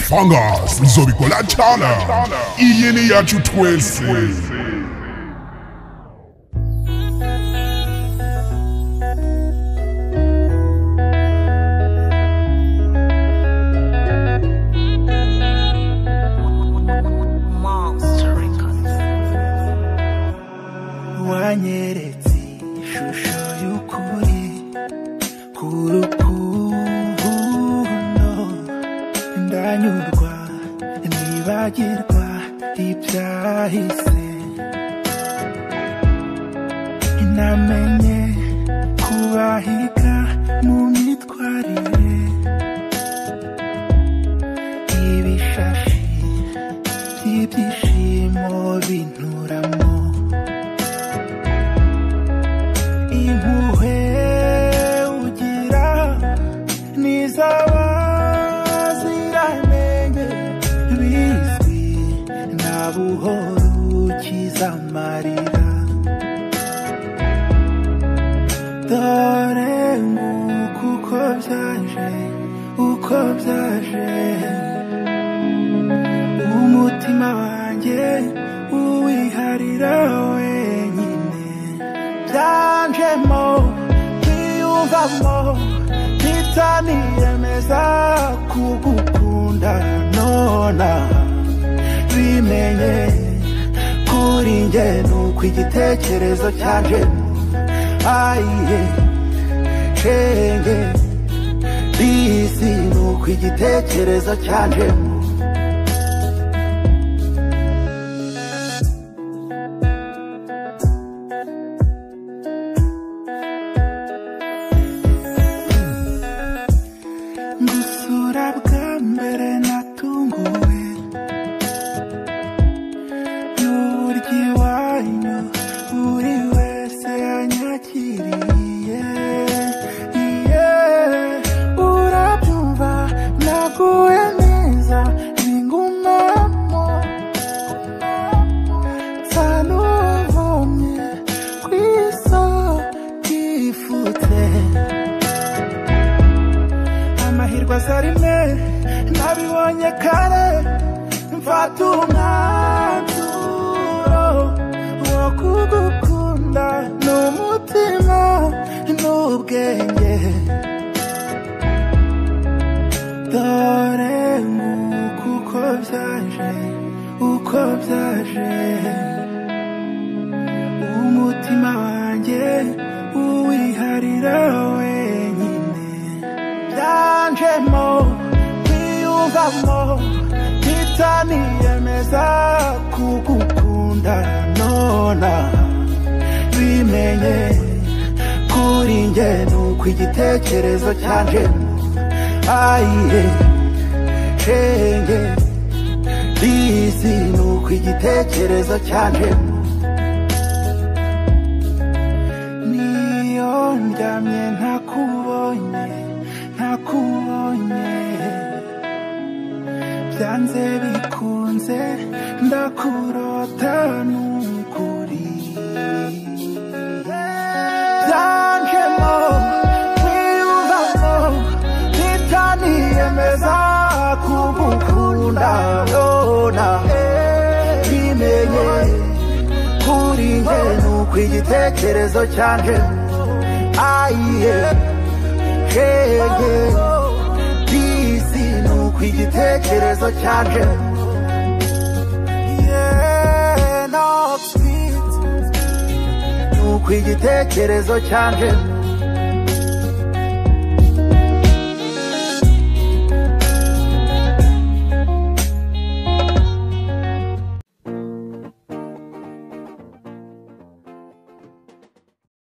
Fungus nzobikola chala iyeni yacu twese. Wanyeretse ishusho y'ukuri k'urukundo, ndanyurwa nibagirwa ibyahise, namenye kubahiga mu myitwarire, ibishashi by'ibyishimo binturamo. Impuhwe ugira n'izabaziranenge, bizwi na buhoro ukiza amarira. Dore nguko uko byaje, uko byaje, umutima wanjye uwiharira wenyine. Byanjemo kwiyumvamo, ntitaniyemeza kugukunda nona, bimenye kuri njye nuko igitekerezo cyanjemo. Ayiye shenge bisi nuko igitekerezo cyanjemo. Gusura bwa mbere natunguwe n'uburyo iwanyu buri wese yanyakiriye. Urabyumva naguwe neza bingumamo, nsa n'uvomye ku isoko ifutse. Amahirwe aza rimwe nabibonye kare, mfata umwanzuro wo kugukunda n'umutima n'ubwenge. Dore nguko uko byaje, uko byaje, umutima wanjye uwiharira wenyine. Byanjemo kwiyumvamo, ntitaniyemeza kugukunda nona, bimenye kuri njye nuko igitekerezo cyanjemo. Ayiye shenge bisi nuko igitekerezo cyanjemo. Niyo ndyamye ntakubonye, ntakubonye, byanze bikunze ndakurota nukuri. Byanjemo kwiyumvamo, ntitaniyemeza kugukunda nona, bimenye kuri njye nuko igitekerezo cyanjemo. Ayiye shenge bisi nuko igitekerezo cyanjemo. Nuko igitekerezo cyanjemo.